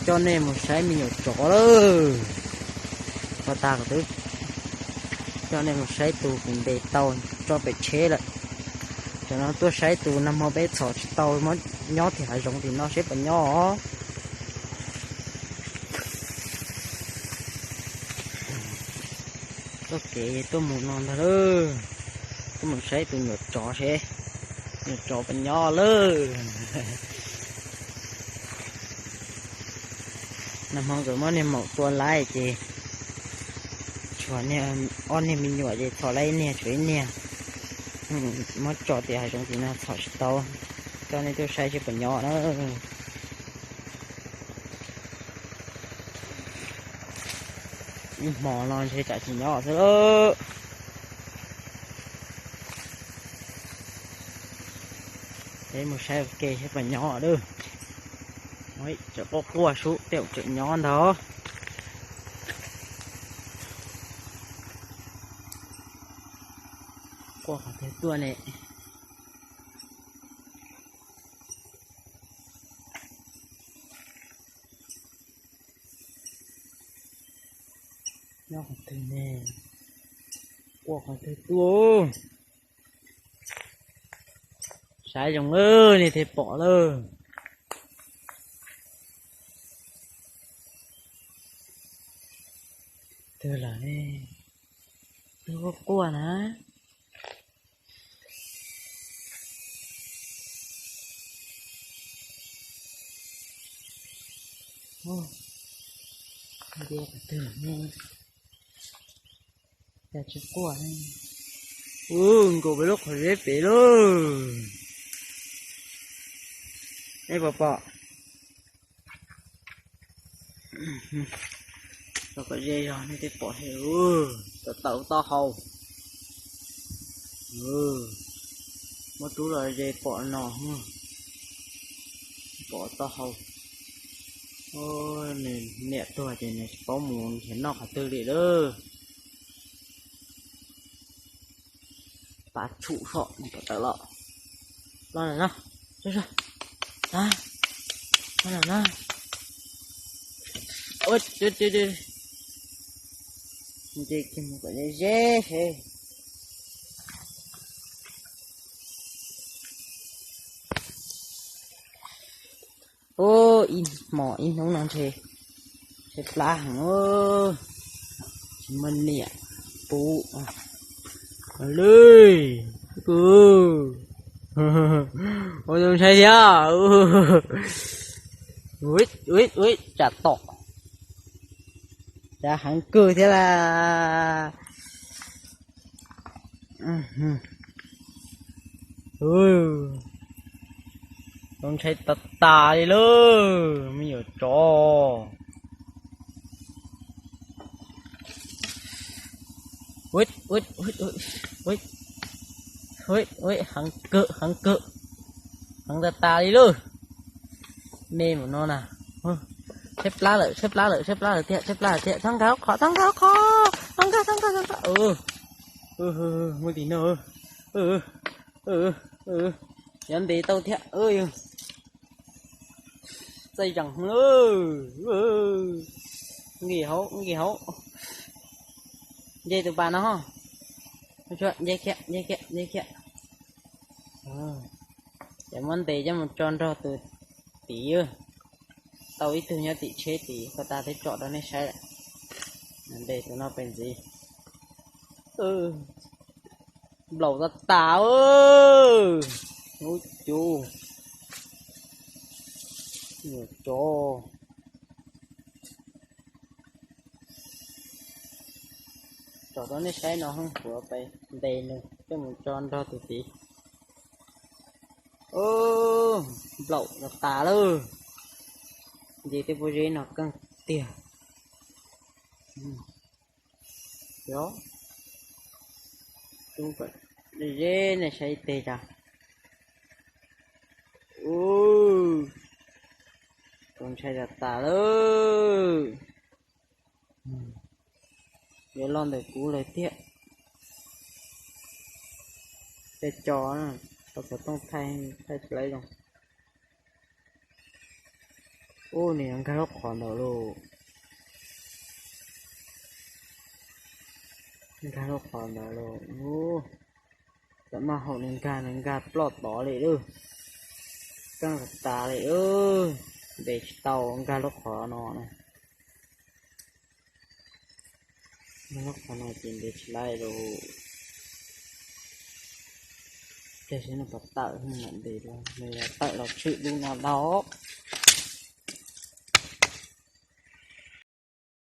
Coj nej mus saib me nyuam tsov lawm. Pov tag kuv twb coj nej mus saib tus kuv ntes tau tso pem tsheb lawm. Tam no tuaj saib tus nag hmo peb txhom tsis tau, nyob tim hav zoov tim no seb puas nyob os. Txoj kev tuaj mus no ntag lauj, tuaj mus saib tus nyuam tsov seb nyuam tsov puas nyob lawm. Nag hmo nkawd muab niag maum tua laib ces tshuav ob niag me nyuam ces txhom laib ib niag tshuav ib niag. Muab tso tim hav zoov tim no txhom tsis tau, coj nej tuaj saib seb puas nyob na. Ib hmo no ntshe tsam tsis nyob xwb lauj. Peb mus saib ua ke seb puas nyob lawm. Tseem quaj quaj sub tej zaum tseem nyob ntag. Quaj qhov twg tuaj ne? Nyob qhov twg ne? Quaj qhov twg tuaj? Saib zoo lawm nej thiaj pom lawm. Twg lawm ne? Twg quaj quaj na? Ntiab qhov twg ne? Cas tsis quaj ne? Ub, nkaus peb lub qhov zeb pem lauj. Nej puas pom? Los kom ze zog nej thiaj pom thiab. Tawm tawm taub hau. Muab rub los ze pom no, pom taub hau. Nws niam tuag ces nws tsis paub mus nrhiav noj qhov twg li lawm. Pab tshum so nws kom tawm los. Los lawm no. Los lawm na. Ua, nce kiag mus kom ze ze. Ub, ib hmos ib hnub no ntshe tshaib plab heev, tsis muaj niam pub li. Ua zoo ntshai thiab. Ub, ub, tsam tom, tsam heev kawg thiab las. Zoo ntshai tas tas li lauj, me nyuam tsov. Heev kawg, heev kawg, heev tas tas li lauj. Me mus no na. Tshaib plab lawm, tshaib plab lawm, tshaib plab lawm tiag, tshaib plab lawm tiag. Txhob nkag qhov, txhob nkag qhov, txhob nkag, txhob nkag, txhob nkag. Muaj tim no. Yuav ntes tau thiab. Txaij zeem lawm. Nqis hauv, nqis hauv. Nce tus pas no. Nce kiag, nce kiag, nce kiag. Ces muab ntes coj mus tso nrog tus tid. Tau ib tug nyob tim tsheb tid, koj tas thiab tsom rau nej saib lawm. Ntes tus no pem ntxiv. Nplaum tas tas. Ub, cus, nyuam tsov. Tsom rau nej saib no, kuv pem ntes nws coj mus tso nrog tus tid. Nplaum tas tas lawm. Nce tej pob zeb no keej tiag. Yog, ze nej saib ib teg cas. Ub, txaus ntshai tas tas lawm. Yuav los ntawm kuv lawm tiag. Tej co, tau xov tooj thaij, thaij tsis laib zoo. Ub, nws nkag lub qhov ntawd lauj. Nkag lub qhov ntawd lauj. Ub, txawm maj haum nws nkag, nws nkag ploj tod li lauj. Keej tas li, ntes tsis tau, nkag lub qhov no na. Nkag lub qhov no ces ntes tsis laij lauj. Tiam sis nws puas tawm, nws mam ntes los, nws yuav tawm los tshwm lub no lauj.